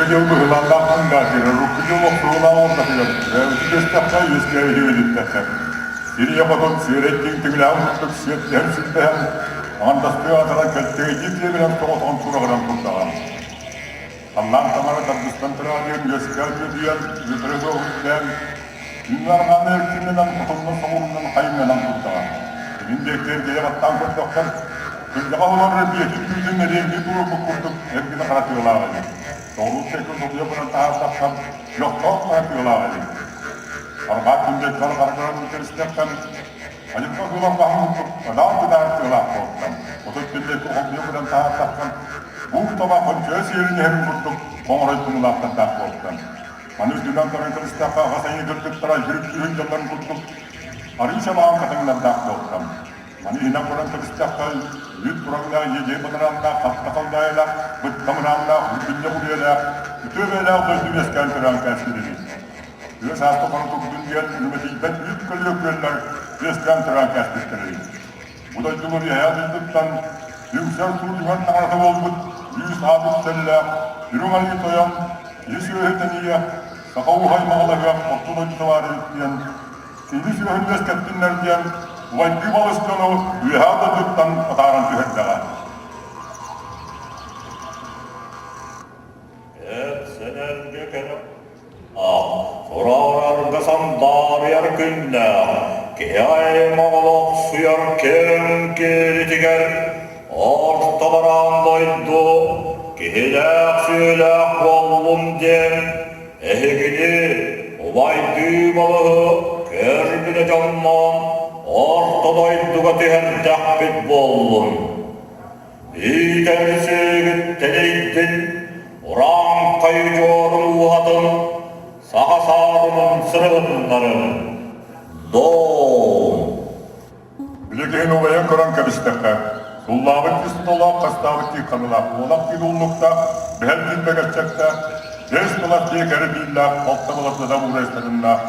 Былыргы дьыл быһылааннаах мындаатыгар, урукку дьыл охсуһуулаах ортотугар, төрөөбүтү үөстэххэ, үөскээбити үөдүттэххэ, сир ийэ хотун сиэрэй тиҥ тиҥилэҕин курдук сиэттиһэн-силбэһэн, аҥардастыы аатыран кэлтэйдии киэбирэн соҕотоҕун сураҕыран турдаҕа. Халлаан таҥара тардыстан тыраадыйан үөскээн үөдүйэн, үөтэрэ суох үрдээн, күн арҕааны эркиннэнэн, хотунна соҕуруунан хайыҥнанан турдаҕа. Илин диэки эргэйэ баттаан көрдөххө, кырдьаҕас олорор биэтин түүтүн эриэҥнии туруорбут курдук эргинэ хара тыалаах эбит. Соҕуруу диэки сотуйа баран таһаардахха, лөхтөөх хара тыалаах эбит. Арҕаа күн диэки хара кэбистэххэ, Айылҕа кыылан баһын курдук адаал бытаар тыалаах буолтан, 30 диэки холбуйа баран таһаардаххын, буур таба хончойо сиэрин иһэрин курдук хоҥорой тумулаахтардаах буолтан. Маны үрдүнэн көрөн кэбистэххэ, аҕа сайыны кыргыттара үрүт күһүн дьоннорун курдук арыы чабаан хатыҥнардаах буолтан. Маны иһинэн көрөн кэбистэххэ, үүт тураҥнаах, иэдьэй бадарааннаах, хатта халдаайылаах, бытта мырааннаах, үрдүнньэх үрүйэлээх, үтүө бэйэлээх дойду үөскээн төрөөн кээспит эбит. Тыа сааста хоно турдун диэн үлүмэтийбэт үүт көлүө күөллэр үөскээн төрөөн кээспиттэрэй. Бу дойдулар үөһээ дойдуттан үҥсэр суутугар таҥарата буолбут үүс аат үктэллээх Үрүҥ Айыы Тойон киһи сүөһү тэнийэ, саха ууһай маҕалаһыах орто дойдута баар эбит диэн, киһи сүөһүн үөскэттиннэр диэн убайдыы балыс дьону үөһээ дойдуттан атааран түһэрдэҕэ. Эт-сэнэргэ кэлэ Турарга сандаарыйар күннээх, киһи аймах олохсуйар кэм киэлитигэр орто бараан дойду киһилээх-сүөлээх буоллун диэн эһигини убайдыы балыһы көрбүнэ дьонноон орто дойдуга түһэрдэхпит буоллун. Иитэр сүөгүт тэлэйдин, урааҥхай удьуорун ууһатын, саха саарынын сырыһыннарын. Дом! Били киһини убайан көрөн кэбистэххэ, суллаабыт кис тутулаах, хастаабыт тиик ханыылаах, уолах диир уллуктаах, бэһэл диир бэгэччэктээх, биэс былас диэ кэрэ бииллээх, алта былас ыдам уурайсарыннаах,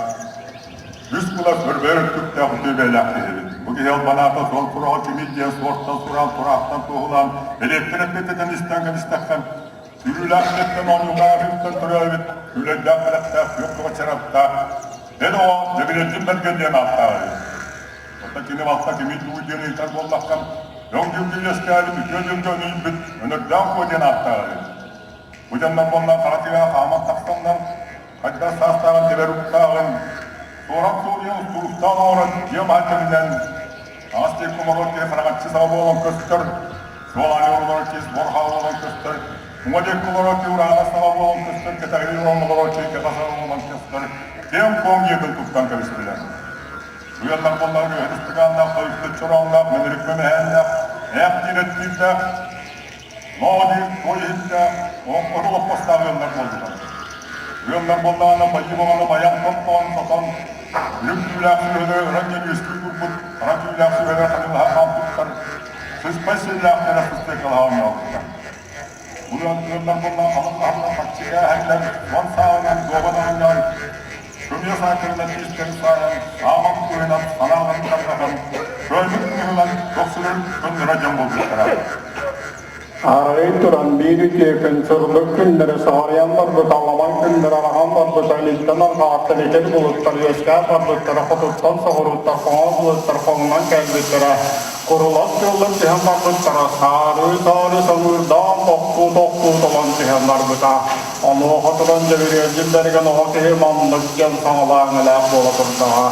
Үс кылас өрбөйөр өттүктээх үтүө бэйэлээх киһи эбит. Бу киһи албанаата суон сураҕа кимий диэн суортан сураан, тураахтан туоһулаан, элиэттэн эппиэттэтэн истэн кэбистэххэ, Күлүүлээх үлэттэн оонньуулаах үптэн төрөөбүт, күүлэйдээх бэлэхтээх күөх көҕө чараптаах, эн оҕо Дьэбириэлдьин Бэргэн диэн ааттаах эбит. Оттон кини балта кимий дуу диэн ыйытар буоллахха, Өҥ дьылга үөскээбит үтүө дьылга өнүйбүт Өнөрдөөх Куо диэн ааттаах эбит. Бу дьоннор буоллар хара тыаҕа хааман тахсаннар, хайдах саастааҕын тэбэр уктааҕын, туоран суоруйан устуруктаан оҥорон дьиэ маһа тэринэн, таҥас диэки олорор киһи хараҥаччы саҕа буолан көстөр, суол аайы олорор киһи суорҕаҕа буолан көстөр, уҥа диэки олорор киһи ураана саҕа буолан көстөр, кэтэҕири олорор киһи кэтэх саҕа буолан көстөр, киэҥ-куоҥ дьиэтин туттан кэбистилэр. Уйаллар буоллар үөһэ ыстыкааннаах, тойуксут чороонноох, мэнэрик мэмэһээннээх, ээх диир эттиирдээх, Ноо диир туой иһиттээх, оҥору олоппостоох ыаллар буоллулар. Ыаллар буоллаҕына байыы баҕаны байан томтоон сотон, үрүҥ түүлээх сүөһүлэрэ ыран диэн үөскүү турбут хара түүлээх сүөһүлэрэ хатылаһа хаалбыттар, сыспай сиэллээхтэрэ сыстыакалаһа оонньообуттар. Бу ыаллар буоллаҕына халыҥ аһыллан харчы кээһэллэр, уон сааһынан дуобат оонньоон, Көмүө саакырынан тиистэрин саайан, ааман кыыһынан, санааларын тарҕатан, кыайбыт кыыһынан көхсүлэрин көннөрө дьон буолбуттара. Арай туран биир үтүө күн сырдык күннэри саҕарыйан барбыт, аламай күннэр араҕан барбыта, илиттэн арҕааттан итир булуттар үөскээн барбыттара, хотуттан соҕурууттан хоҥор булуттар хоҥнон кэлбиттэрэ, курулас тыаллар түһэн барбыттара, саарыы-саарыы самыырдаан тохтуу-тохтуу толон түһэн барбыта. Онуоха туран Дьэбириэлдьин бэргэн оҕо киһи маннык диэн саҥалаан-иҥэлээх буола турдаҕа.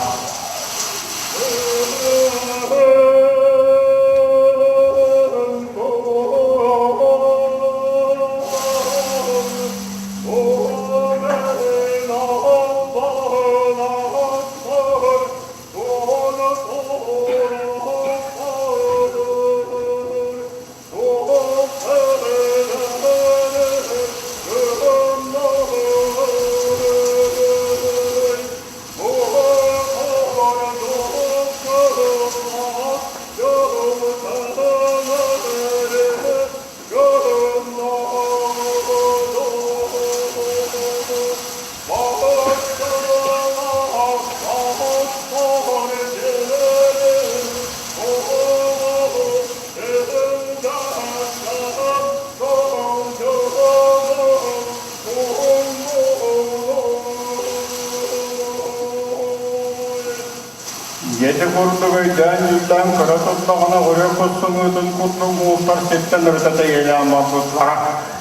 Ити курдук өйдөөн-дьүүллээн көрө турдаҕына, ырыа кус сымыытын курдук муустар сиртэн өрүтэ тэйиэлээн барбыттара.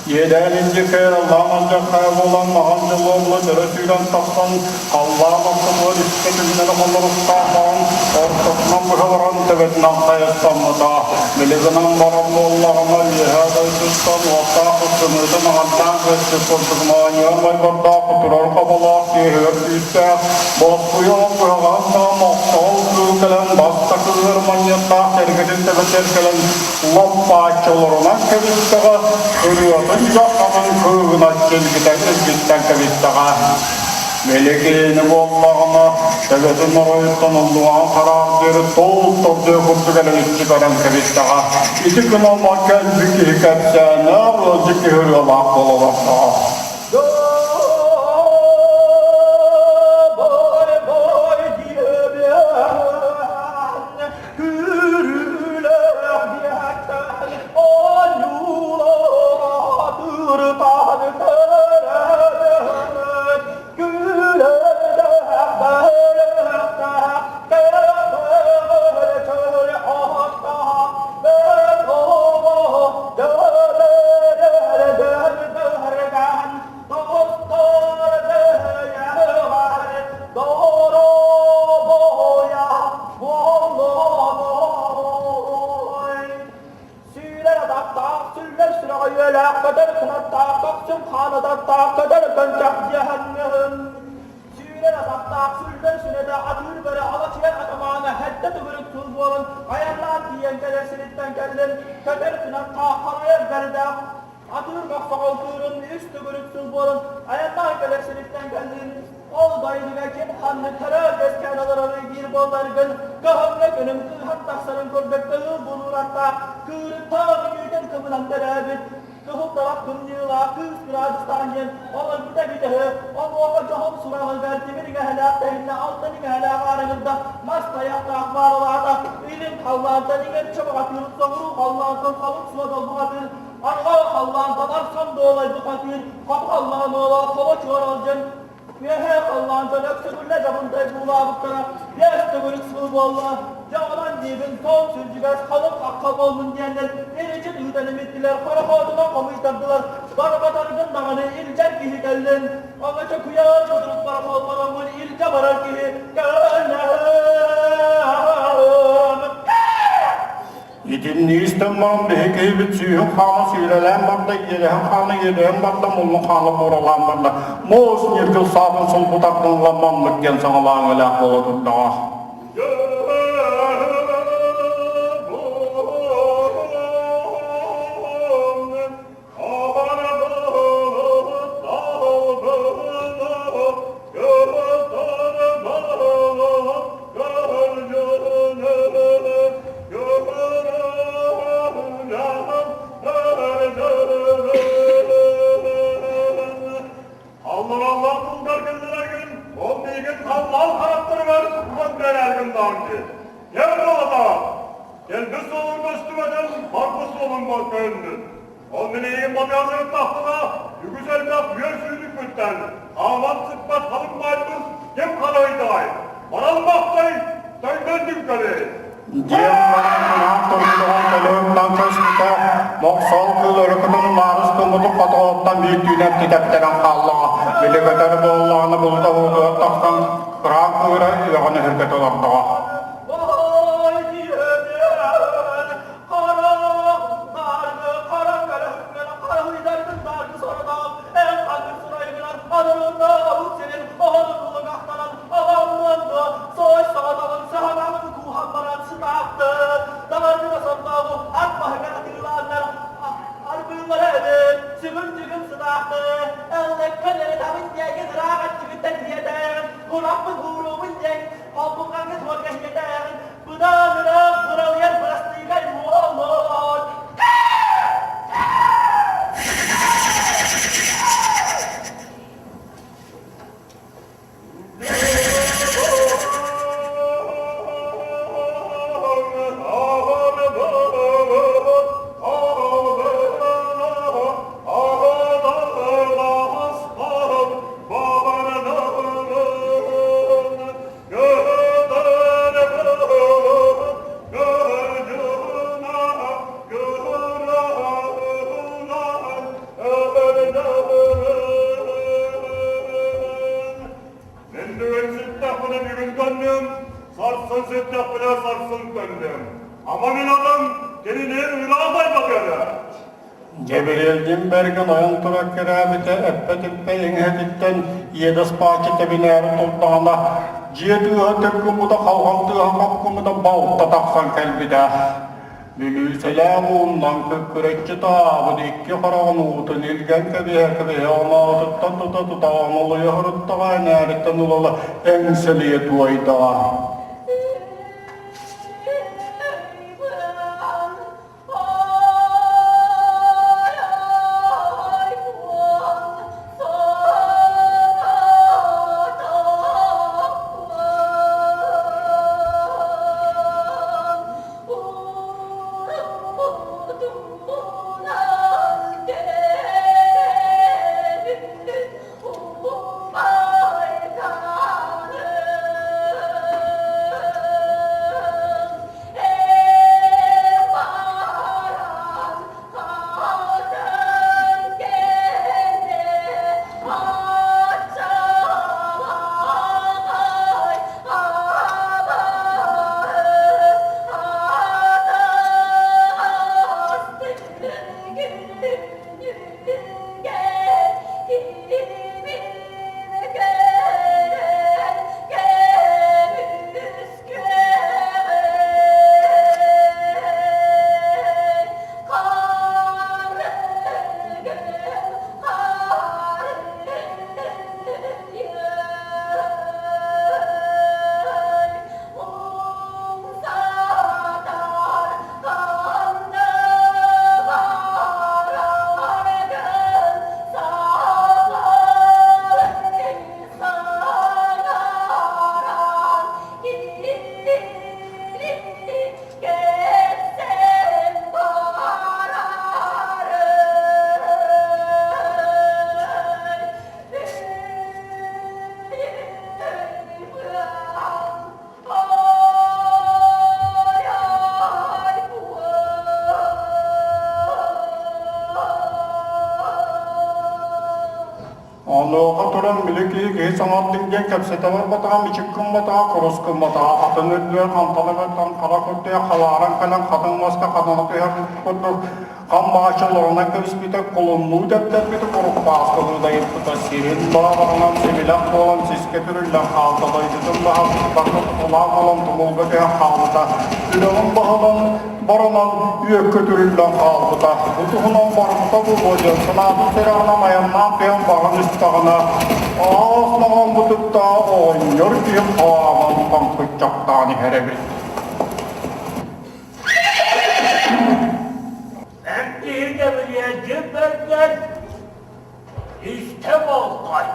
Иэдээн илдьиккэ ыллаан алдьархайа буолан, маҕан дьолуо өрө сүүрэн тахсан, халлаан ортотугар үскэ түҥнэри холоруктаах маҕан ортотунан быһа баран төбөтүнэн хайыстаммыта. Били гынан баран буоллаҕына, үөһээ дойдуттан уоттаах сымыытын аҕардаан көспүт курдук моонньугар мойбордоох, турар хоболоох, түөһүгэр күүстээх, боспуйа ол быһаҕаһын даҕа мохсоҕол кыыл кэлэн бастакы ыар манньыаттаах сэргэтин төбөтүгэр кэлэн лоп-бааччы олорунан кэбистэҕэ, ырыатын дьахтарын кыыһыначчы илгитэн илгиттэн кэбистэҕэ. Мэликиини буоллаҕына, төбөтүн оройуттан уллуҥаҕын хараах диэри туул тордуо курдук элэҥиччи көрөн кэбистэҕэ. Ити күн олох кэлбит киһи кэпсээнэ, ыалдьыт киһи ырыалаах буола олордоҕо. Сүүрэр атахтаах, сүллэр сүрэҕэ үөлээх, көтөр кынаттаах, көхсүн хаан атахтаах, көтөр көнчөх дьиэһэнньыһын. Сүүрэр атахтаах, сүллэр сүнэтэ, атыыр бөрө, алачыйар атамаана, һэттэ төгүрүк тыл буолан, айаннаан тиийэн кэлэр сириттэн кэллин, көтөр кынаттаах, харайар бэрдээх, Атыыр мохсоҕол кыырын үс төгүрүк сыл буолан айаннаан кэлэр сириттэн кэллин. Ол дойдуга ким ханнык төрөөн үөскээн олорорун биир буолларгын, кыһыҥҥы күнүм кыыһан тахсарын курдук кыһыл булуураттаах кыырыктаах үүтүн кыбынан төрөөбүт кыһыл талах тымныылаах кыыс кыраадыстаан диэн олорбута эбитэ үһү. Онуоха дьоһун сураҕыгар тимир иҥэһэлээх тэһиннэ алтан иҥэһэлээх аарыгырда мас тайахтаах маарылаата илин халлаантан иҥэр чабаҕатыыр соҕуруу халлаантан халыҥ суодал бухатыыр Арҕаа халлаантан арсан дуолай бухатыыр, хоту халлаан уола холо чуоралдьын, үөһээ халлаантан өксөкүллэ дьабынтай буулаабыттара биэс төгүрүк сыл буолла. Дьэ онон диибин тоҥ сүлдьүгэс халыҥ хахха буоллун диэннэр иричин ыытан имиттилэр, хорохоотунан хомуйтардылар, барбатаргын даҕаны илдьэр киһи кэллин. Оҥочо куйаар кутурук барахолбономмун илдьэ барар киһи кэллэм. Итинник истэн баран биһи киһибит сүүһүн хаана сүүрэлээн барда, иэдэһин хаана иэдэһин барда, муннун хаана бууралаан барда. Муус ньиргил саатын сулбутардын ылан маннык диэн саҥалаан өлөөх буола турдаҕа. Аллараллар тулгаргыннарагын, ол миигин халлаан харахтарыгар уган бэрээргин даанчы. Кэл буолата! Кэлбит суолуҥ көстүбэтин, барбыт суолуҥ көһүннүн. Ол мин эйигин батыһа сырыттахпына, үгүс элбэх үөр сүүрүкпүттэн, хааман сыппат халыҥ баайбын ким харайдаай? Баран бахтай, төҥнөн түҥкэлэй! Диэн баран кунаах турбутугар төлөһүктэн көспүтэ, мохсоҕол кыыл өрүкүтүн маарыс гыммытын хотоҕоттон биир түүнэн титэптэрэн хааллаҕа. Били көтөр буоллаҕына булда уутугар тахсан кыраан кыыра үөҕэн өһүргэтэ олордоҕо. Быдаан-ыраах быралыйар бырастыыгай буолуон! кэллим. Ама мин аҕам кинини ыраабайбатыга. Гэбириэлдьин Бэргэн ойон тура кэрээбитэ эппэ-түппэ иҥэһэтиттэн иэдэс паача тэбинээри турдаҕына, дьиэ тыаһа түргүммутэ халҕан тыаһа хапкыммыта балта тахсан кэлбитэ. Бүлүүсэлээх ууннан күккүрэччи таабыт икки хараҕын уутун илгэн кэбиһэ-кэбиһэ оноотуттан тута-тута онолуйа сырыттаҕа энээриттэн ыла-ыла эҥсэлийэ туойдаҕа. Онуоха туран били киһи киһи саҥардыҥ диэн кэпсэтэ барбатаҕа, мичик гымматаҕа, курус гымматаҕа, атын үрдүгэр хантан эбэтэн хара курдуйа халааран кэлэн хатыҥ маска хатана түһэр курдук хам бааччы олорунан кэбиспитэ, кулуннуу тэптэрбитэ, куруппааскылыы дайыппыта, сирин баҕарынан сибилэх буолан сискэ түрүллэн хаалта, дойдутун баһа барыта тутулаах буолан тумулга түһэн хаалбыта, үрэҕин баһынан баранан үөккэ түрүллэн хаалбыта. Бу туһунан барбыта буолуо диэн санаатын сүрэҕинэн айаннаан түһэн баран истэҕинэ, аас маҥан оҕонньор киһи хааман таҥкыччахтаан иһэр эбит. Эн киһи Габриэлдьин бэргэн истэ болҕой.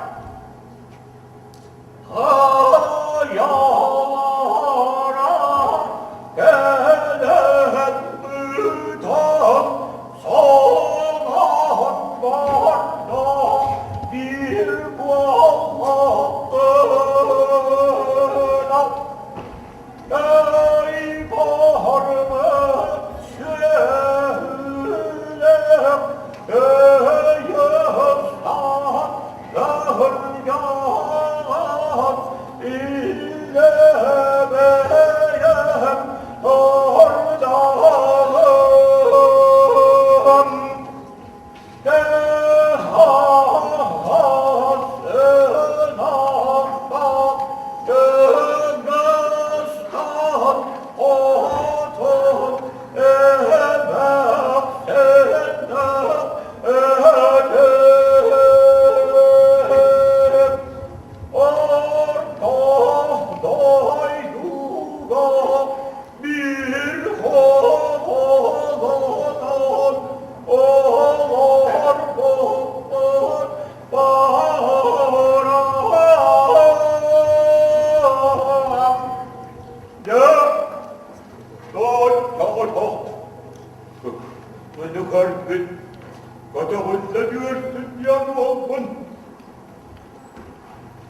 Маны көрбүт, көтөҕүллэ түөртүн диэн уолбун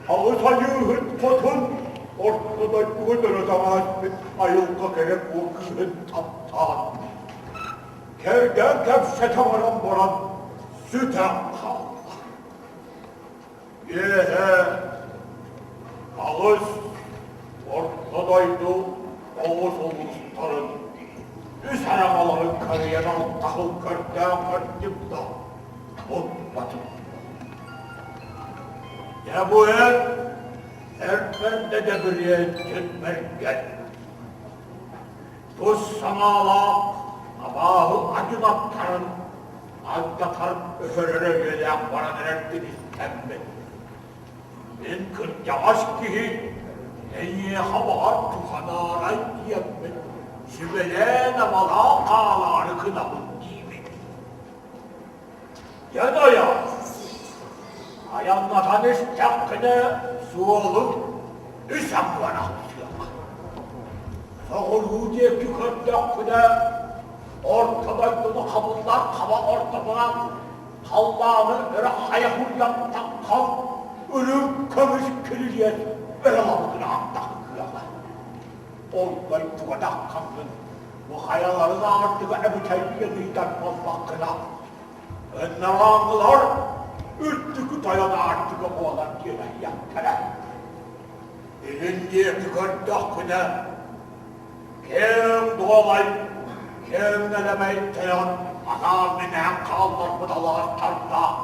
Аҕыс айыыһыт хотун орто дойдуга төрөтө ааспыт айылҕа кэрэ куо кыыһын таптаан, кэргэн кэпсэтэ баран баран сүтэн хаалла. Үөһэ аҕыс орто дойду оҕус улуустар. уустарын үс араҥаларын кэрийэн алтаһыл көрдөөн көрдүм да, булбатым. Дьэ бу эр, эр бэрдэ Дэбириэнчит Бэргэн. Тус санаалаах абааһы адьынаттарын алдьатар өһөрөрө үөлээх баран эрэргин истэммин. Мин кырдьаҕас киһи эйиэхэ баҕар туһанаарай диэммин сүбэлээн-амалаан хаалаары гынабын диибин. Дьэ дойо, айаннатан истэххинэ суолуҥ үс аҥыарахтыаҕа. Соҕуруу диэки көрдөххүнэ орто дойдуну хабыллар хаба ортотунан халлааны өрө хайа хуйан таххан үрүҥ көмүс кирилиэс өрө лабыгынааттахтыаҕа. Ол дойдуга таххаҥҥын бу хайаларын аартыга эбитэйдиэн ыйдар буоллаххына, ыннарааңҥылар үрдүкү тойон аартыга буолар диэн эһиэхтэрэ. Илин диэки көрдөххүнэ, киэҥ дуолай, киэҥ нэлэмэй тойон анаан-минээн хаалларбыт алаастардаах,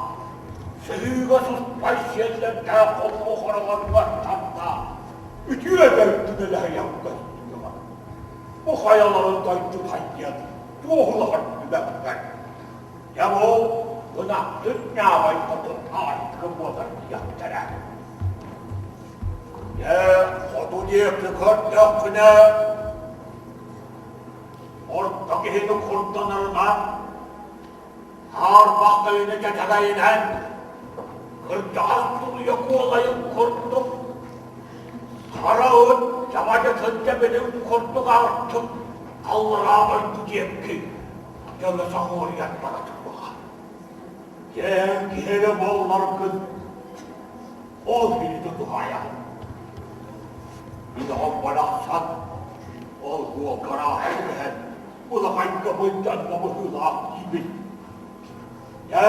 сыһыыга суспай сиэллэрдээх хомуох ороҕоннуоттардаах, үтүө дойдуну лэһийэн көстүөҕэ. Бу хайаларын дойду хайдыан туоһулаһар түбэппэт. Дьэ бу ынахтык ньаабай хотун аартыга буолар диэхтэрэ. Дьэ, хоту диэки көрдөххүнэ, орто киһини курданарынан, хаарбах көлүнэ кэтэгэйинэн, кырдьаҕас тулуйа куолайын курдук, хара ыт дьабадьытын тэбинин курдук аартык аллараа дойду диэки дьоно соһуоруйан бара турбаҕа. Дьэ, киһи эрэ буолларгын, ол кинини туһаайаҕын. Мин оҕом барахсан ол уолгараахы түбэһэн улаханга былдьанна быһыылаах диибин. Дьэ,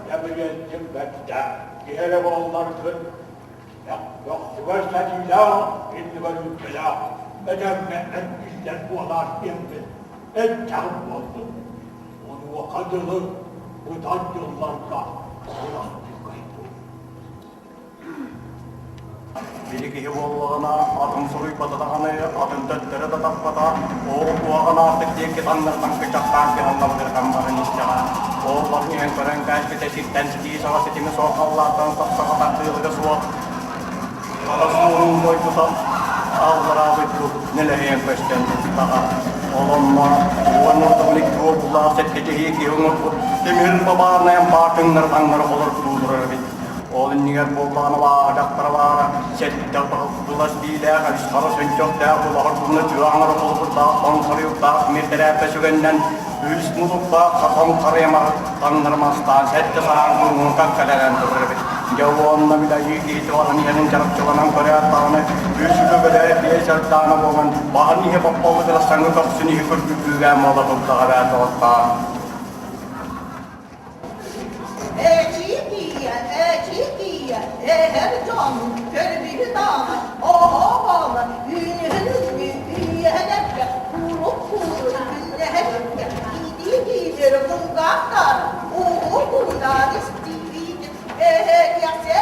Дьэбириэнтим бэрдэ, киһи эрэ буолларгын, көхсүгэр сэтиилээх, иннигэр үҥкэлээх, этэҥҥэ эргиллэр буолаар диэммин, эттэҕим буоллун. Онуоха дылы быдан дьылларга бырастыы Били киһи буоллаҕына атын суруйбата даҕаны, атын төттөрү да таппата, ол куһаҕанаахтык диэки таҥнарынан кычахтаан кыһаллабытырҕан баран истэҕэ. Ол баран иһэн көрөн кээспитэ сиртэн ситии саҕа ситими суох халлааттан сапсаҕа тардыылыга суох хара суорун дойдута аллараа дойду нэлэһийэн көстөн турдаҕа. Ол онно уон икки уоллаах сэттэтиһии киһи оҥорбут тимир бабаарнай ампаартыҥнар таҥнары олордуу турар эбит. Ол иннигэр буоллаҕына баара дьахтара баара, сэттэ былас биилээх, хара сөнчөхтөөх, улаҕар тумна тыа аҥара холобурдаах, тоҥ-харыйыктаах тимир тэрээппэ сүгэннэн, үс мутуктаах хатан харыйамар таҥнары мастаан сэттэ саһаан куруҥун кэлэн турар эбит. Дьэ уонна билайыы киһити баран иһэрин чарапчыланан көрөөт даҕаны, үс үлүгэрэ биэс ардаана буолан, баһын иһэ бопполлугара саҥы көхсүн иһи курдук күүгээн буола турдаҕа эбээт доҕоттоор. Эчиитийэ, эчиитийэ, эһэр дьонун көрбүһү даҕаны, оһо-оһо, үүнүһүн үүнүү, үйэһэн эргэ, куурук куурун күннэһэн иргэ, иитии-киилэри кулгаахтаары, ууһу-куунаан истиибиитин, эһэ-диэхсээ.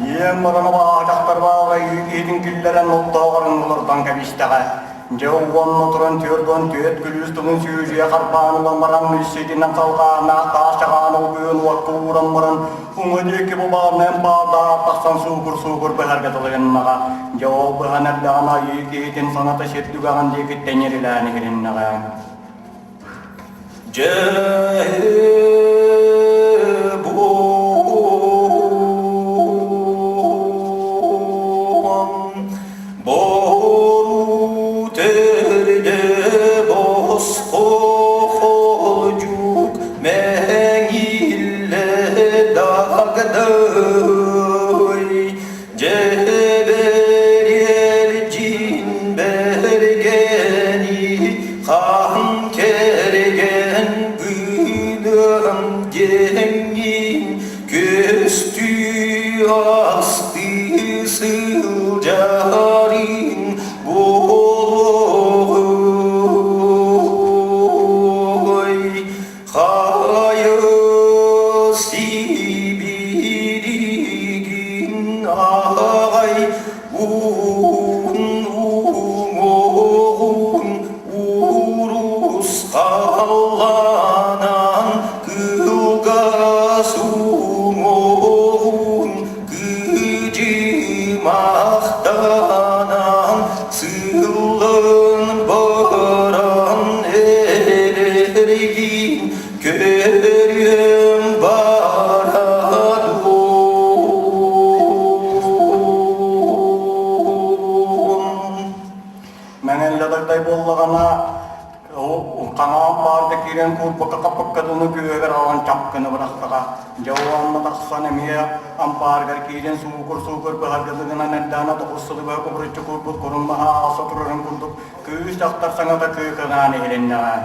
Диэн баран абааһы дьахтар баалай киһитин киллэрэн оттооҕорун олордон кэбистэҕэ. Дьэ уонна туран 44 күлүүс тылын сүүрүйэ харбаан ылан баран үсситинэн салҕааннаах таас чаҕаан олгуйун уокка ууран баран уҥа диэки бу баҕарнаан баардаах тахсан суугур-суугур быһарга тылыгыннаҕа. Дьэ ол быһан эрдэҕинэ айыы киһитин саҥата сир түгэҕин диэкиттэн иһилээн иһилиннэҕэ. Дьэ Бору төрдө босхо холдьук мэҥиллэ дагдай Дьэбэриэл дьин бэргэни хаан кэргэн гыныам диэҥҥин көстүү астыы сылдьарын буолуой хайа сибилигин аҕай уун уҥуоҕун Урусхалланан кылгас уҥуоҕун кыдьымахтанан сыллан баран эрэргин көрүөм бара дуом. Мэҥэллэ дагдай буоллаҕына, хаҥаан баарда киирэн куурбакка хаппыкка дылы күөһүгэр аҕалан чапкыны бырахтаҕа. Дьэ уонна тахсан эмиэ ампаарыгар киирэн суугур-суугур быһарга гынан эрдэҕинэ тоҕус сылы быһа кубуруччу куурбут курун маһа ааса турарын курдук кыыс дьахтар саҥата кыыкынаан иһилиннэҕэ.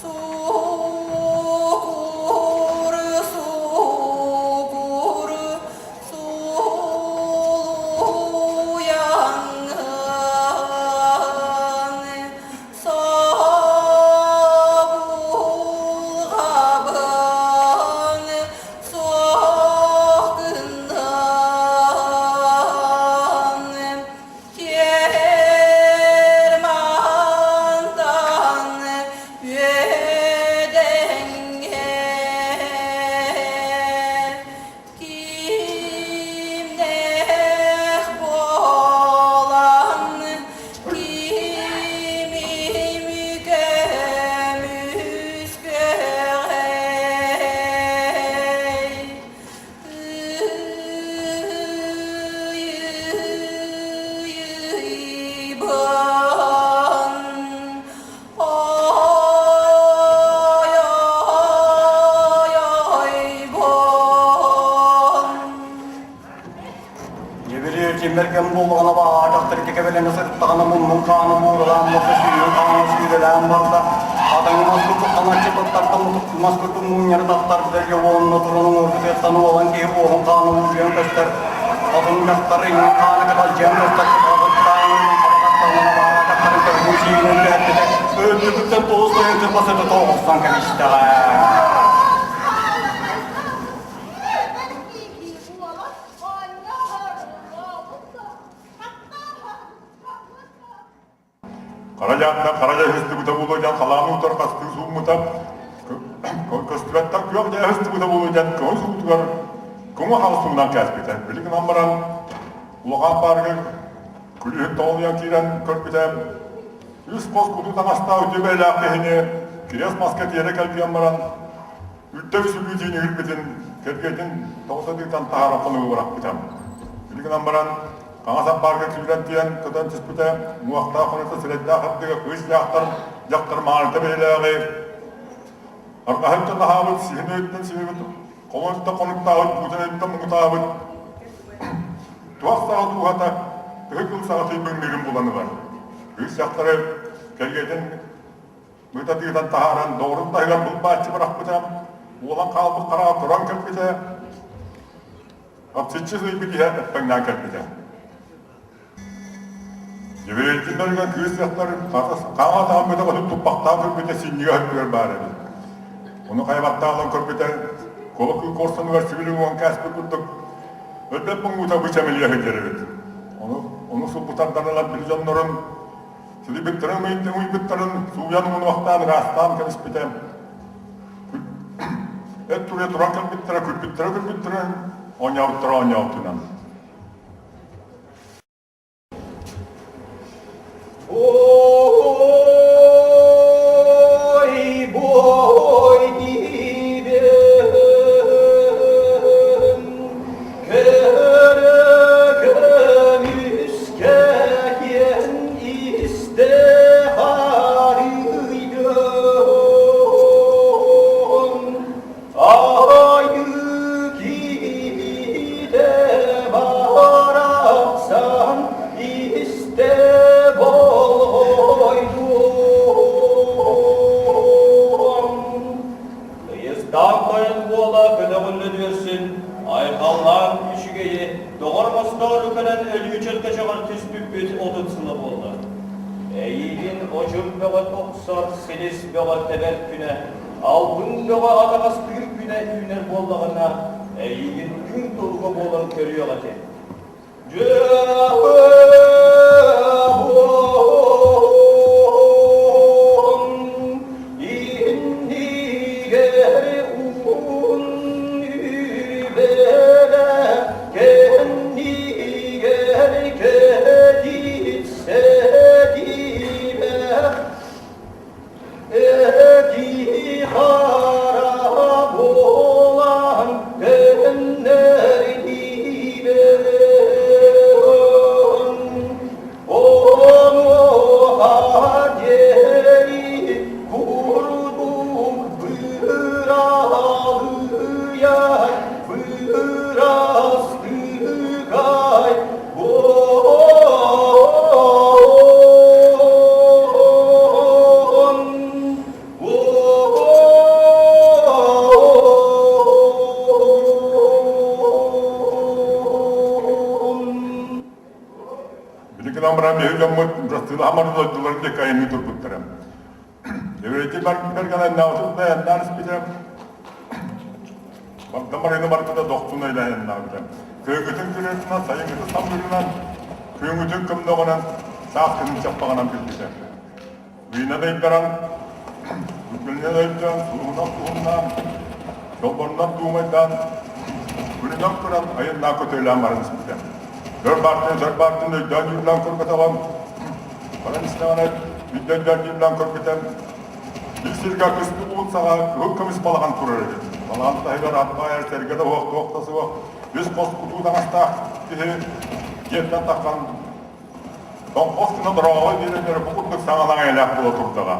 Суугур, сулуйаҥҥын собулҕабын суох гыннын Кермантан үөдэҥҥэ кимнээх буолан кимим көмүскэҕэй Дьэбириэр кэм буоллаҕына баҕаатахтар ити кэбэлэнэ сырыттаҕына муннун хаана мууралаан барда, сүүһүн хаана сүүрэлээн барда. Хатыҥ мас курдук ханаччы туттарда, мутук мас курдук муунньары таттарда, уонна туран уҥуоргутуттан уолан киһи уоһун хаана уулуйан көстөр. Хотун дьахтар иҥин хаана кыталдьыйан көстөр, кыталгыттаан харахаттанан баҕаатахтарын төбөтүн сиигинэн түһэрбитэ, үрдүгүттэн туос тойон кырбас өтө тоҕустан кэбистэҕэ. Хара дьааттан хара дьаһыстыбыта буолуо диэн халааны утары хастыы сууммута, көстүбэттэр күөх дьаһыстыбыта буолуо диэн көҥүс уутугар көҥү хаҕыс суунан кээспитэ. Били гынан баран улахан паарыгар күлүүһүн тоҕолуйан киирэн көрбүтэ, үс хос кутуу таҥастаах үтүө бэйэлээх киһини кириэс маска тиэрэ кэлгийэн баран үрдэ үсүлүү диэн үһүрбүтүн. кэргэтин тоҕус атыытан таһааран хонугу бырахпыта. Ити гынан баран, хаҥас ампаарга киирэн тиийэн көтөн түспүтэ, уҥуохтаах хонута сирэйдээх ардыга кыыс дьахтар, дьахтар мааныта бэйэлээҕи арҕаһын таһаабыт, сиһин өйүттэн симэбит, хомунта хонуктаабыт, буутун өйүттэн муҥутаабыт, туох саҕа дууһата, тыһы кыл саҕа тыйбыҥныырын булан ылар. Кыыс дьахтары кэргэтин Быта тыытан таһааран доҕорун таһыгар булбааччы бырахпыта, уолан хаалбыт хараҕа туран кэлбитэ, хапсыччы сыыйбыт иһэ эппэҥнээн кэлбитэ. Дьэбириэйдин бэргэн кыыс дьахтар хаҥа атаҕын бөтөҕөтүн туппахтаан көрбүтэ синньигэ өттүгэр баар эбит. Ону хайабаттаалан көрбүтэ, куола куорсунугар сибили уон кээспит курдук өлбөт муҥута бу чэмэлийэ сылдьар эбит. Ону, ону сулбутардан ылан били дьоннорун Силийбиттэрин уйбуттарын сууйан уҥунуохтаан ыраастаан кэбиспитэ. Эт туруйа туран кэлбиттэрэ, күлбүттэрэ күлбүттэрэ, оонньообуттара оонньообутунан. Ой, бой диибин, көрө көмүскэ киэн истэ харыйдым. Айыы киһитэ барахсан истэ болҕойдум. Ыйыстаах тойон буола көтөҕүллэ түөрсүн, айхаллаан үчүгэйи, доҕор оҥостоору кэлэн өлүү чөркөчөҕөр түспүппүт 30 сыла буолла. Эйиигин одьум бөҕө охсор, силис бөҕө тэбэр күнэ, албын бөҕө атаҕастыыр күнэ үүнэр буоллаҕына, эйиигин күн толуга буолан көрүөх этим. Эти хара буолан төннөр Онуоха диэри курдук быралыйа бырастыгай Билигин баран биһиги дьоммут бырастыылаһамар дойдуларын диэки айанныы турбуттара. Еврейди бэргэн айаннаабытын да айаннаан испитэ. Барда барыны барбыта дохсун айаннаабыта. Кыһыҥҥытын күрүөтүнэн, сайыҥҥытын самыырынан, күһүҥҥүтүн көмнөҕүнэн, сааскытын чаппаҕынан билбитэ. Ыйынан ыйдаран, күнүнэн өйдөөн, суругунан туһуннаан, чолбонунан дуумайдаан, күнүнэн туран айаннаан көтөлөөн баран испитэ. Өр баартын, сөр баартын өйдөөн дьүүллээн көрбөтөҕүм, баран истэҕинэ өйдөөн дьүүллээн көрбүтэ, биир сиргэ кыстык уун саҕа кыһыл көмүс балаҕан турар эбит. Балаҕан таһыгар ат баайар сэргэ да уох туох да суох, үс хос кутуу таҥастаах киһи дьиэттэн тахсан Тоҥхос гына дороҕо диэн бу курдук саҥалаах эйэлээх буола турдаҕа.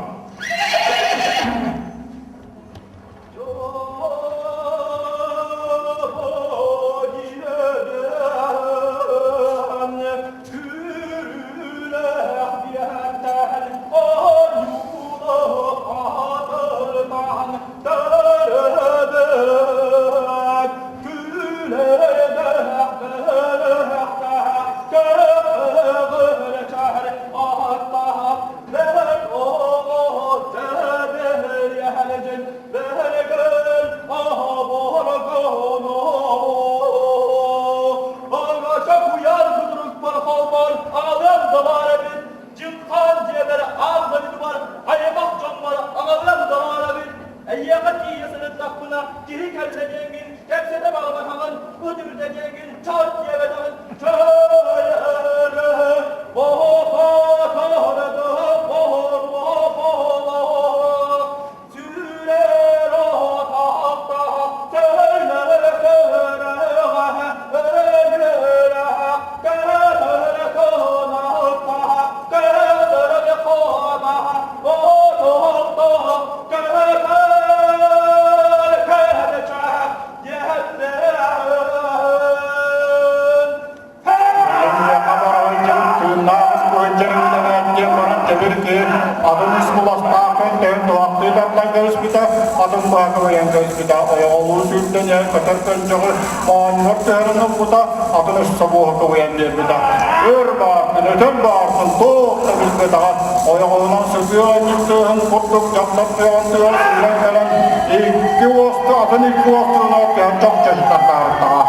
бухатыыр киһи атын үс куластаах көнтөһүн туһахтыы тардан кэбиспитэ, атын быһа кылыйан кэбиспитэ, ойоҕолуу сүүрдэн иһэн көтөр көнчөҕү моонньугар түһэрэн ылбыта, атын өссө буоһу кылыйан биэрбитэ. Өр баартын, өтөр баартын туох да билбэтэҕэ, ойоҕоһунан сытыы анньык тыаһын курдук дьахтар тыаҕын тыаһа сүүрэн кэлэн икки уосту атын икки уостугунан түһэн чохчойуттан таарыттаҕа.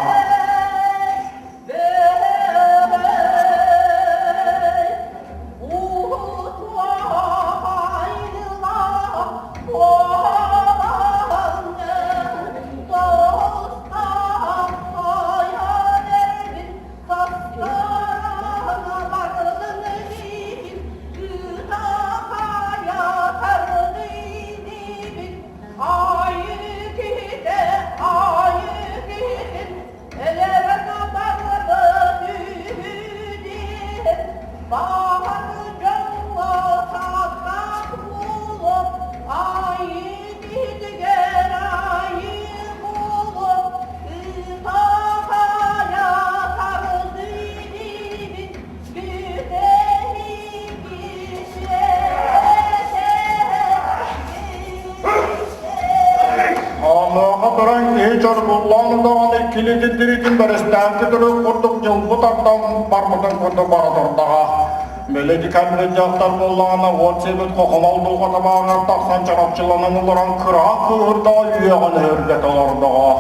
Онуоха туран киһи чоргуллаан даҕаны килитин тиритин бэрэстээҥки төрүт курдук ньылбы тардан барбытын курдук бара турдаҕа. Били дикарбыт дьахтар буоллаҕына уот сиэбит хохомол дулҕата бааҕар тахсан чарапчыланан олорон кыраҕа кыыһырдаҕа үөҕэн өһүргэтэ олордоҕо.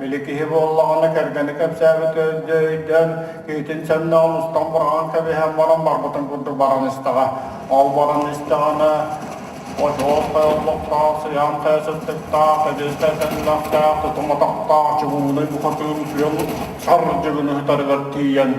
Били киһи буоллаҕына кэргэни кэпсээбит өйдөөн киһитин сэннэҕин устан быраҕан кэбиһэн баран барбытын курдук баран истэҕэ. Ол баран истэҕинэ очуос тойоллохтоох, сыйаан хайа сыттыктаах, эдиэстэй сэннэхтээх, тутум атахтаах чугуунай бухатыыр утуйан сар дьыгыныһытарыгар тиийэн.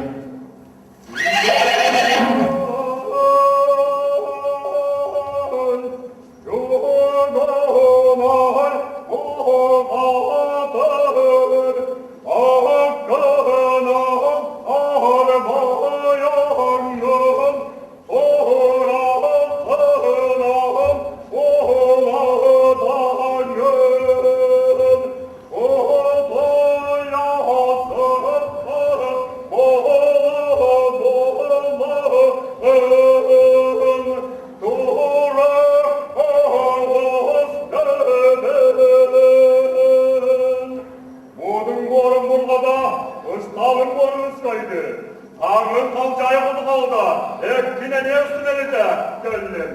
холда, эккин эмиэ сүнэлитэ кэллим.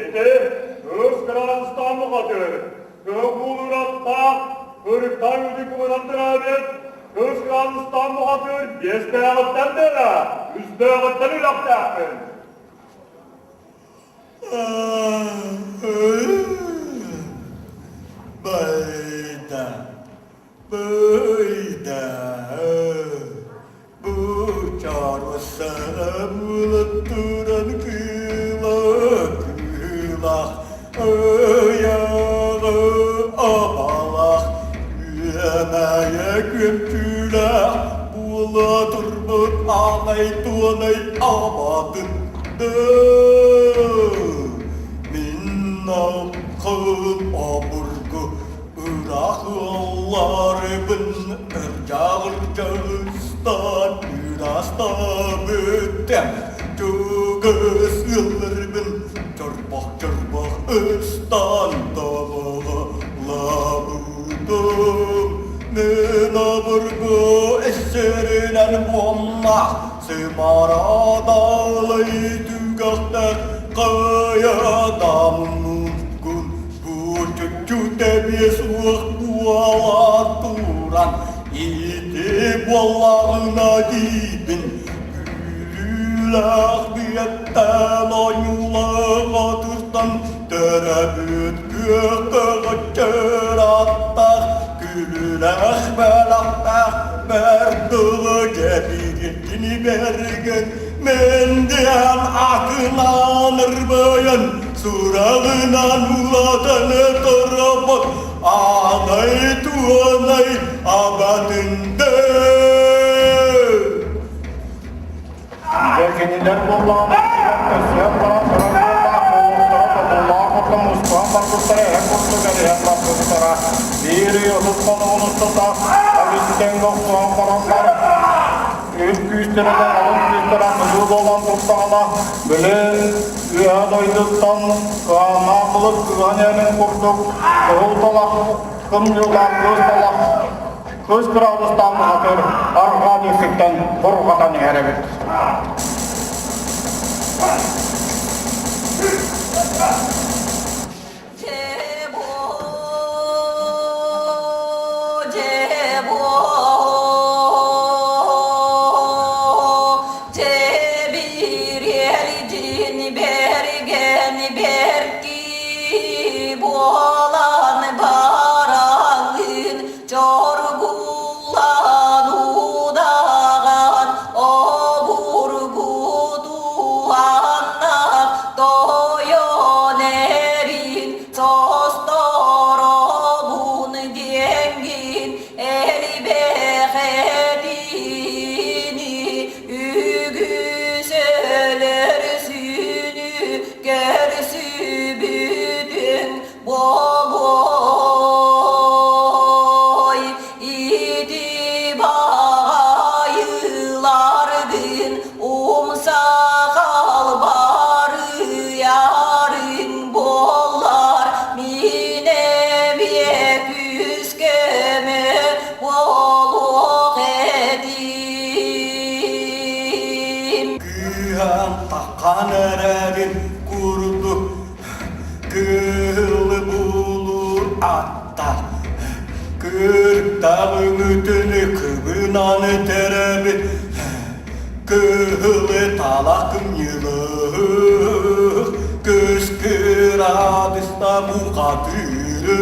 Ити кыыс кырааныстаан бухатыыр, кыһыл куулуураттаах, кырыктаах үтүк кубанан төрөөбүт, кыыс кырааныстаан бухатыыр биэстээҕиттэн дэрэ, үстээҕиттэн үлэхтээхпин. Байда, байда, бу чаруссаҕа булаттуран кыыла кыылах, ыйаҕы абалах, үөмэйэ күөмчүлээх буола турбут аанай туонай абатын Мин алкын обургу ыраах ыалларыбын ырдьаҕырдьаҕыстан ыраастаабытым чугас ыалларбын чорбох-чорбох ыстан табаҕалаабытым Мин обургу эссэринэн буоллах Сымарадаалай түгэхтэр хайа-даммыккын бу чочу тэбиэ суох буола туран ити буоллаҕына диибин Күлүүлээх биэттэн ойуулаах атыртан төрөбүт күөх аттаах күлүүлээх бэлэхтээх бэрдылы дьэбииргини бэргэн мендиэн акылаан ырбайан сураҕынан улатан торопот аанай туонай абатында Дьэ кинилэр буоллаҕына өссөөн баран турар буоллаах буолуохтара тобуллаах ортон мустуһан барбыттара эһэ курдук эриһэн барбыттара. Биир ый 30 хонугун устата Алиттеҥҥэ охсуһан бараннар үс күүстэрэ да алын күүстэрэ аныгыы буолан турдаҕына били үөһэ дойдуттан кыанаах былыт кыыһан иһэрин курдук кыһыл талах кымньыылаах кыыс талах Кыыс кыраадыстаах бухатыыр арҕаа диэкиттэн бурҕатан иһэр эбит. Буолан баралын Чоргуллан удаҕан обургу туһаннах тойон эрин состоробун диэҥҥин элбэх этиини үгүс өлөрсүүнү көрсүбүтүҥ Богой ити баҕайыларгын умса халбарыйарыҥ буоллар мин эмиэ күүс-көмө буолуох этим. Кыһан таххан эрэрин курдук Кыылы булуур аттар Кыртах үҥүтүнү кыбынан тэрэбит Кыһылы талах кымньылык Көс кыраадыста бухатыыры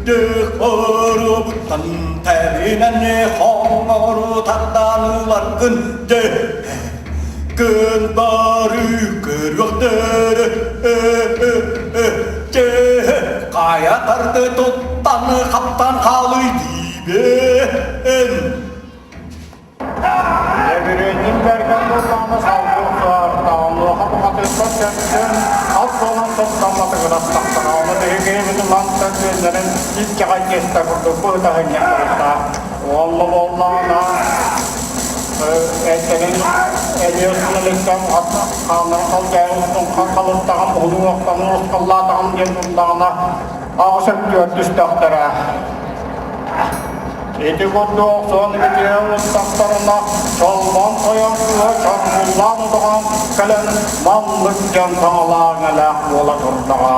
Дөхоробуттан тэбинэн хоҥору тардан ыларгын дэ Күн бары көрүөхтэрэ хайа тарды туттан хаптан хаалый диибин. Дьэбириэнньин бэргэн буоллаҕына салгыы охсуһар, онуоха бухатыырдар сөрсүн ат буолан туттамматыгырастахтара, ону биһиги мантан үөннэрин иккэҕэй тиэстэ курдук быһытаһынньах барыта. Уолла буоллаҕына Этэрин Элиэс хааннарын халдьаайын халыттаҕын уһунуҥ охтонун урускаллаатаҕым диэн турдаҕына аҕыс өттүгэр түстэхтэрэ. Ити курдук охсуһан ибитиһэ ылыстахтарына, Чолбон тойон кыыһа чоргуллаан утаҕан кэлэн маннык дьон саҥалаах-иҥэлээх буола турдаҕа.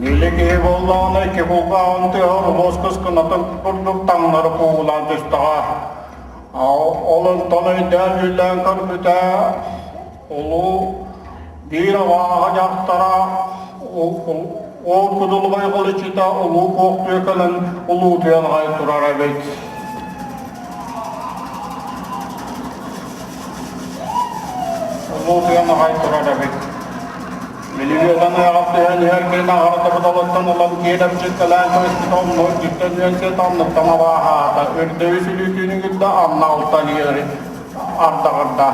Били киһи буоллаҕына икки кулгааҕын тыаһар улуус кыскынатын курдук таҥнары куулаан түстэҕэ. Ол онтон өйдөөн-дьүүллээн көрбүтэ, улуу биир абааһы дьахтара уол кудулҕай кылычыта улуу куохтуйа кэлэн улуутуйан аҕай турар эбит. Улуутуйан аҕай турар эбит. Билигин ыаҕар түһэн иһэр киһи аҕарата будалыттан ылан киэлэмчиккэлээн кэбиспит онно үрдүттэн үөн анныттан абааһаата үрдэби сүлүүтүүнү кытта анна алтан иэри ардаҕырда.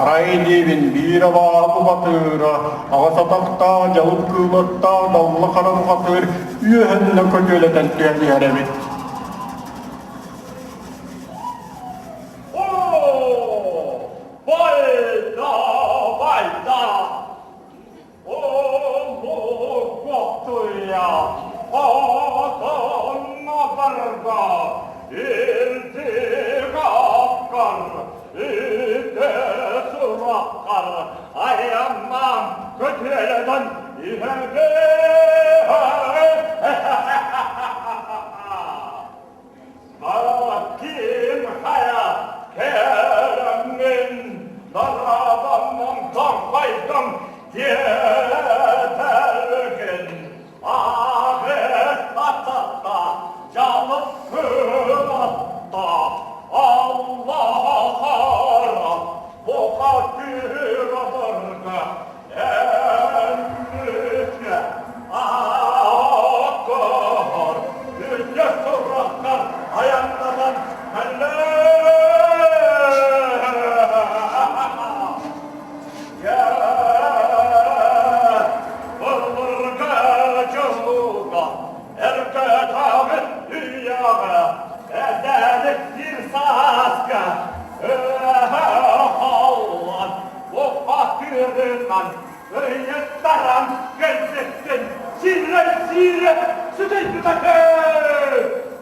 Арай диибин биир абааһы бухатыыра аҕыс атахтаах дьалып кыылаттаах далла хара бухатыыр үөһэннэ көтүөлэтэн түһэн иһэр эбит. О, байда, байда! Олугуктуйа, отонно барга, ирдигаккар, ите сураккар, аяннан көтүөлөдөн иһэбэ. Ким хайа кэлэммин дарабаммын тоҥхойдум диэтэргин аҕыс атата дьалып кынатта Аллахара бухатыырабарга Эммүкэ ааккар үтүө сурахтар айаннатан Былыргы эргэ-тааҕы үйэҕэ эдэрик биир сааска Халлан Бухатыырынан ыйыттаран кэлбиккин сиирэ-сиирэ сүтүйбүтэ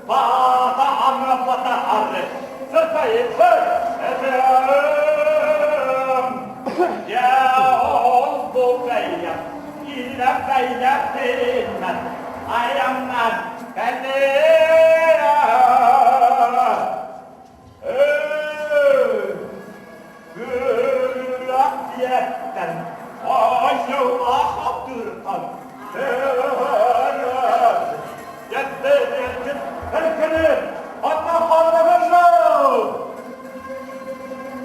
Баата аңаппата ары сытайбыт этим. Дьэ ол бу бэйэм илэ бэйэтинэн айаннан кэлиэ. Күрүөх диэттэн оонньуулаах аптыыртан Дьэттэ-диэттин эркини анна ханна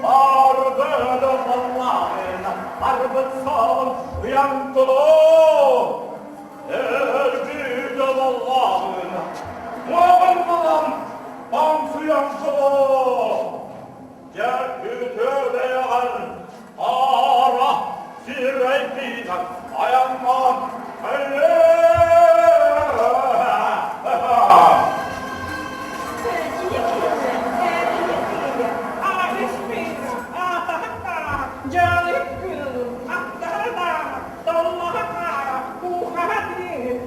Аргыда саллаҕына арбыт саалын уйан тулу Эргийде баллаҕына уоҕун булан. Таҥсыйан кылыс! Дьэ үтүө бэйэҕэр аара сирэйдиинэн айаннаан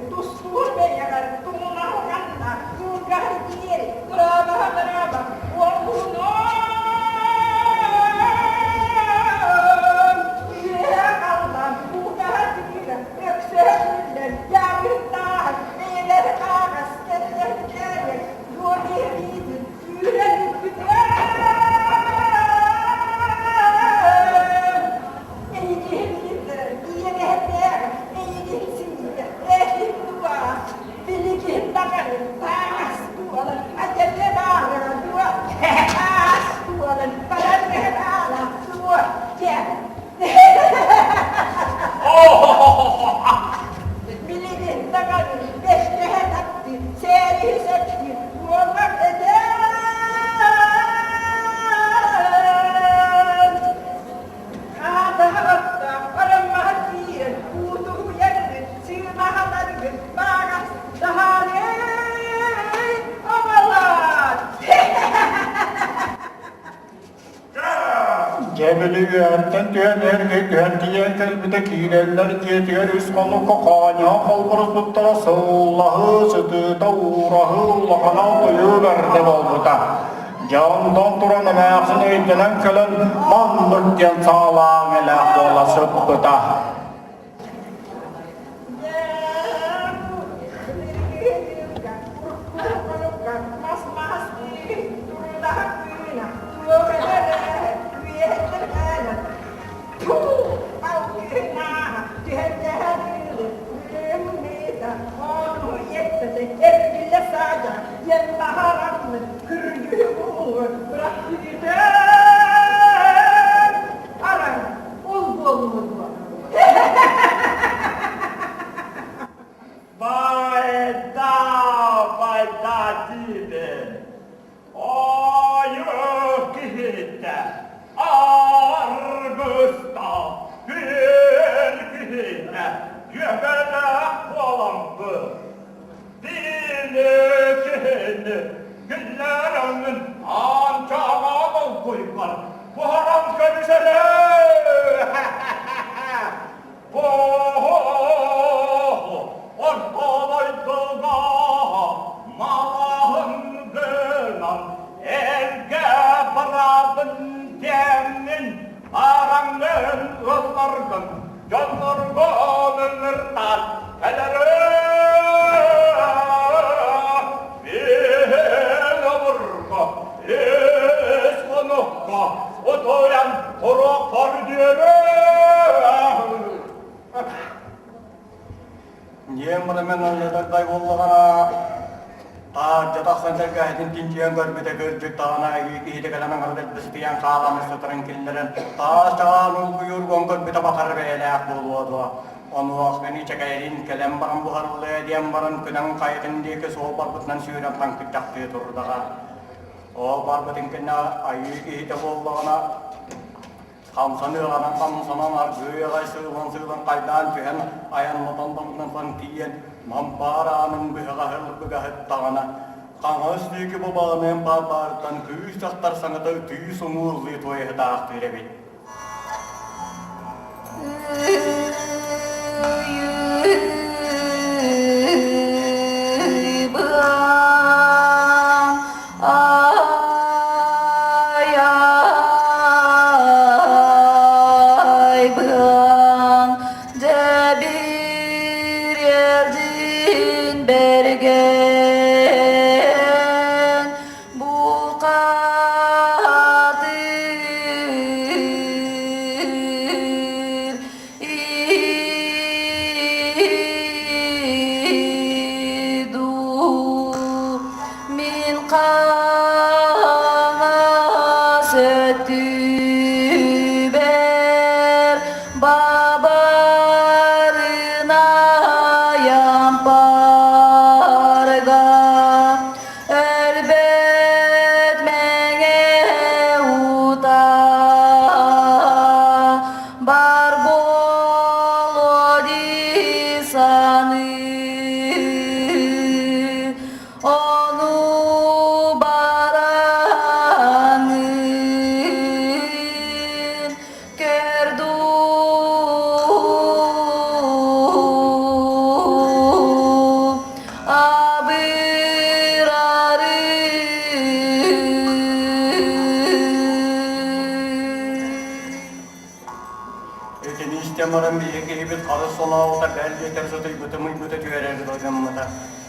Тустуур бэйэҕэр тумулаһы ханна, куургаһы диэри, кыраабаһа кыраба, уолунан үөһэ халлан, куугаһа тиирэ, өксөһө күллэн, дьаабыттааһын, бэйэлэри хааҕас, кэллэһин кээрэн, дуо биһириитин, сүүрэн үппүтэ. Эйигин киллэрэр, ийэҥэһэтээх, эйигин синиитэ, эһин дуо, билигин даҕаны таас буолан, адьалла баара дуо, таас буолан, баран иһэн аала дуо, дьэ. Билигин даҕаны бэстэһэ таптыы, сээриһи сэптии, уоллар этэн. Хаатаһа-оттоох, ороммоһо киирэн, уутуһуйаргын, сыымаһаларгын бааҕас таһаарыы оҕолоор! Дьэ били үөһэттэн түһэн эргэ түһэн тиийэн кэлбитэ киирэллэр дьиэтигэр үс хонукка хоонньоһон холборуспуттара сыллаһыы, сытыыта, уураһыы улахана утуйуу бэрдэ буолбута. Дьэ онтон туран эмээхсин өйдөнөн кэлэн маннык диэн саалаан элээх буола сыппыта. Арай, ол буолуо дуо? Байда, байда диибин. Айыы киһитэ аргыста күөл киһитэ күөгэлээх буоламмын. Били киһини күллэрэҥҥин аанчаҕа долгуйбар буһаран кэбисэрэ. Орто дойдуга малаһын гынан эргэ барабын диэммин араҥын ылларгын дьонноргун ыҥыртаан кэлэрэ Биһин обурга үс хонукка утуйан туруохпар диэри Дьиэм маны аллатардай буоллаҕына, таһырдьа тахсан тэлгэһэтин чинчийэн көрбүтэ кырдьык даҕаны айыы киһитэ кэлэн аҥардайбысытыйан хаалан сытарын киллэрэн, таас чаҕаан улгуйургун көрбүтэ бахар бэйэлээх буолуо дуо? Онуоха чэкэйин кэлэн баран буһарыллыа диэн баран күнэн хайатын диэки суол барбытынан сүүрэн таҥкычахтыы турдаҕа. Ол барбытын кэннэ айыы киһитэ буоллаҕына, хамсаныаҕынан хамсанан аргыый аҕай сыылан-сыылан хайдаан түһэн айаннатан домнотон тиийэн мампаар аанын быһаҕаһын быгаһыттаҕына хаҥас диэки бабааныан баар баарыттан кыыс дьахтар саҥата ытыы соҥуоллуу туойаһытаахтыыр эбит. Айбыаҥ дьэбир эрдин бэргэн бухатыр. Итини истэн баран биһиги киһибит харыс солообута бэл диэтэр сытыйбыта-мыйбыта түһэрэр гыммыта.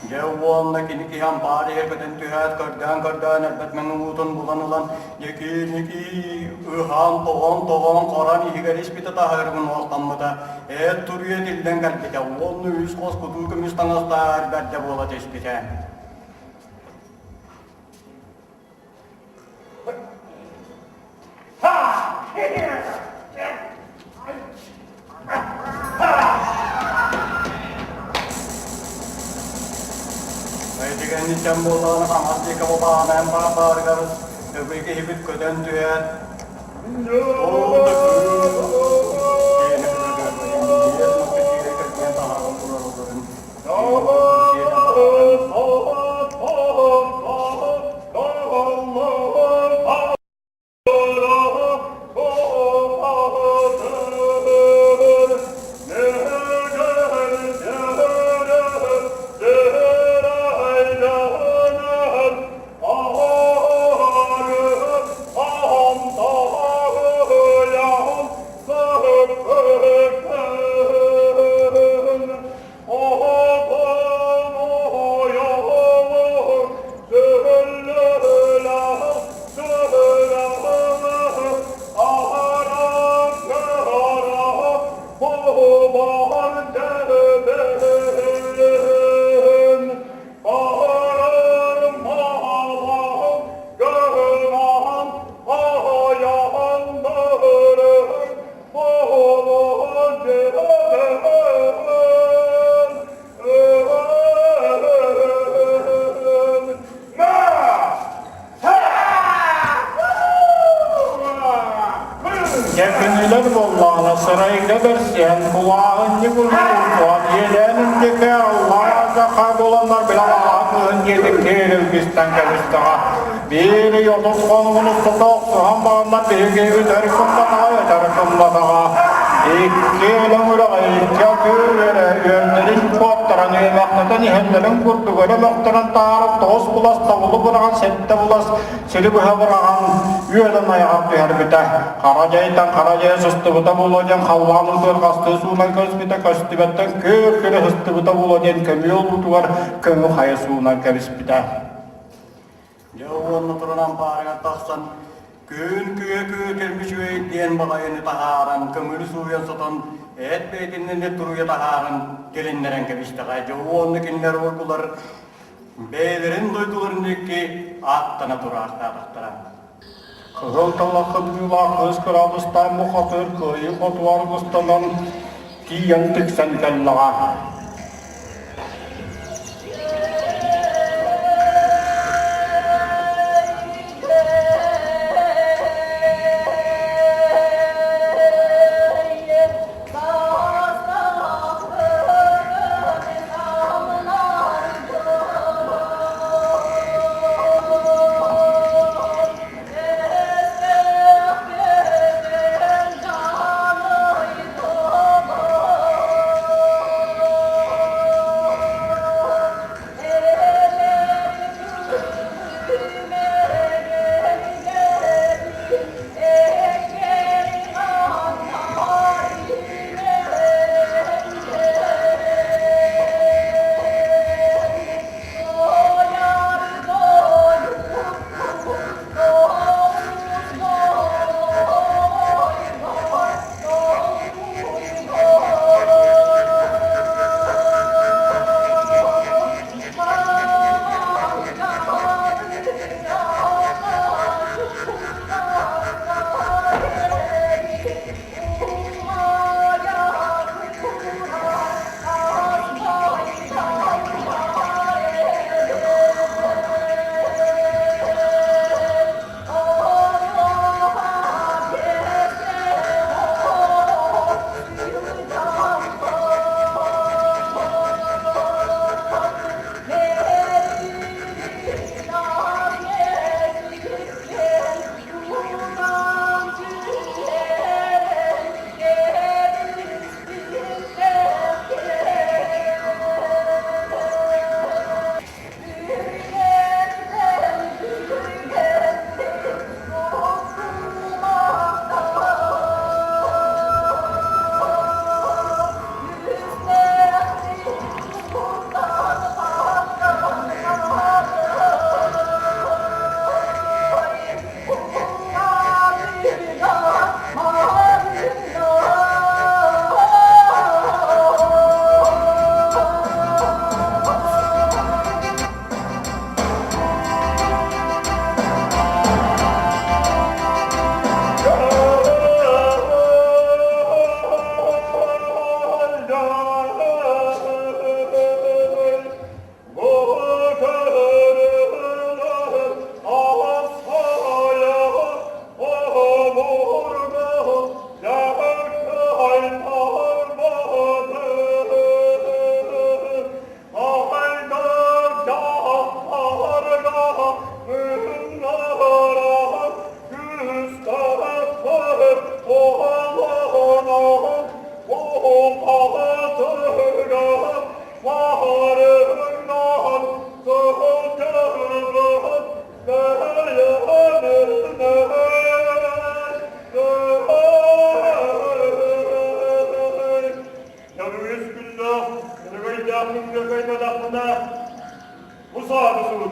Дьэ уонна кини киһи ампаар иһэ көтөн түһээт көрдөөн-көрдөөн өлбөт мэҥэ уутун булан ылан дьэкииники ыһан тоҕон-тоҕон хорон иһигэр испитэ таһыргын уостаммыта эт туруйа тиллэн кэлбитэ уонна үс хос кутуу көмүс таҥастаах бэрдэ буола түспүтэ. Эдигэнниттэн буоллаҕына хаҥас диэки бабаанайан баар баарыгар өбүй киһибит көтөн түһээт ол да Дьэ күнүлэр буоллаҕына сырайга бэрсиһэн кулааһынньык уруккуан иэдээн үрдүкэ аллаа саха буоланнар бile алааһа кыһын диэтик киэрилгистэн кэбистэҕэ. Биир ый 30 хонугун устата охсуһан бараннар биһиги өтөр кымматаҕа өтөр кымматаҕа. Икки өлөҥ үрэҕи икки атыы үөрэ үөннэрин куоттаран үөмэхтэтэн иһэллэрин курдук өрө мөхтөрөн таһааран тоҕус булас тобулу быраҕан сэттэ булас сири быһа быраҕан үөдэн айаҕар түһэрбитэ. Хара дьайтан хара дьайа сыстыбыта буолуо диэн халлаан уутугар хастыы суунан көспүтэ көстүбэттэн күөх күрэ сыстыбыта буолуо диэн көмүөл уутугар көҥү хайа суунан кэбиспитэ. Дьэ уонна туран ампаарыгар тахсан күн күө күө кэлбит диэн баҕайыны таһааран көҥүлү сууйан сотон эт бэйэтинэн туруйа таһааран тилиннэрэн кэбистэҕэ. Дьэ уонна кинилэр ургулар бэйэлэрин дойдуларын диэки ааттана тураахтаатахтара. Кыһыл талах кыбдыылаах кыыс кыраабыстаан бухатыыр кыайыы хотуар густанан тиийэн тиксэн кэллэҕэ.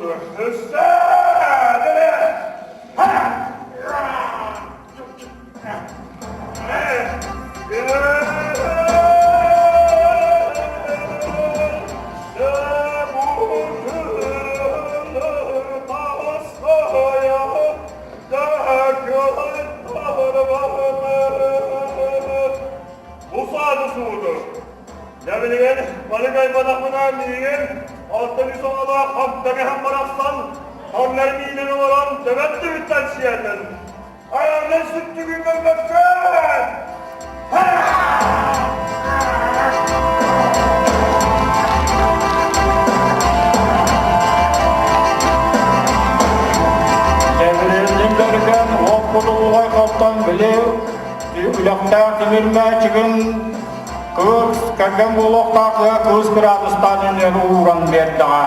сууду. Өссө! Бу сууду. Дьэ билигин балык айбатахпына миигин 63 оҕолоох хантаҥаһым барахсан ханнар миинэн олорон төбөт түбүттэн сиэтин. Айаннан сүттүгүн көрбөккүн! Кэбириэллин көргөн уол кутуллугай хоттон били үлэхтээх тимир мээчигин кыыс кэргэн буолуохтаах кыыс кыраадыстаан үнүөр ууран биэрдэҕэ.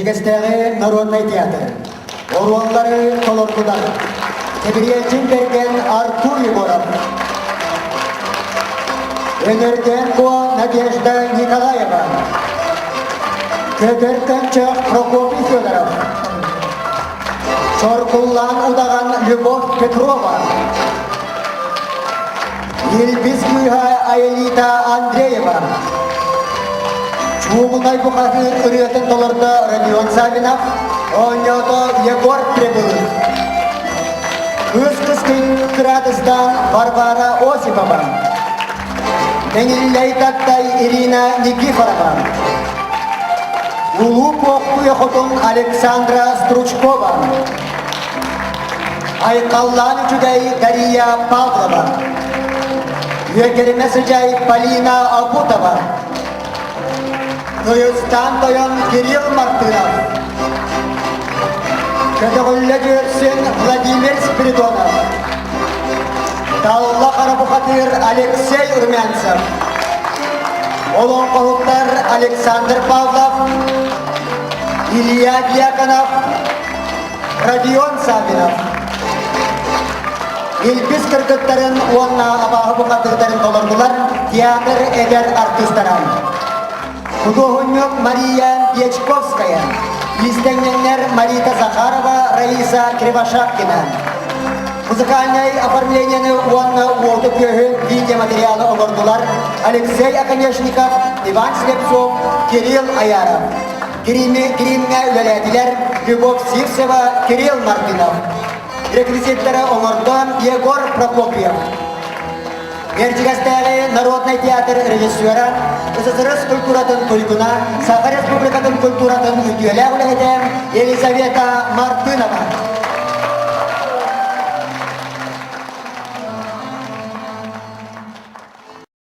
Бэрдьигэстээҕи народнай театр оруоллары толордулар Кэбириэлдьин Бэргэн Артур Егоров. Өнөргөн Надежда Николаева. Көтөр Көнчөх Прокопий Федоров. Чоркуллаан удаҕан Любовь Петрова. Илбис кыыһа Аэлита Андреева. Чугунай бухатыыр ырыатын толордо Родион Савинов, оонньоото Егор Прибылых. Кыыс кыскын кыраадыстаан Варвара Осипова. Мэҥиллэй Таттай Ирина Никифорова. Улуу Куохпуйа хотун Александра Стручкова. Айхаллаан үчүгэй Дария Павлова. Үөкэримэ сыдьай Полина Акутова. Тойустаан тойон Кирилл Мартынов. Көтөҕүллэ Дьүөрсүн Владимир Спиридонов. Талла Харабухатыр Алексей Румянцев. Олоҥхоһуттар Александр Павлов, Илья Дьяконов, Родион Саввинов. Илбис кыргыттарын уонна абааһы бухатыырдарын толордулар театр эдэр артыыстара. Худуоһунньук Мария Дьячковская, иистэнньэҥнэр Марита Захарова, Раиса Кривошапкина. Музыкальнай оформлениены уонна уоту-күөһү видеоматериалы оҥордулар Алексей Оконешников, Иван Слепцов, Кирилл Аяров. Гримҥэ үлэлээтилэр Любовь Сивцева, Кирилл Мартынов. Реквизиттэрэ оҥордон Егор Прокопьев. Эрдьигэстээҕи народнай театр режиссера, СССР культуратын туйгуна, Саха Республикатын культуратын үтүөлээх үлэһитэ Елизавета Мартынова.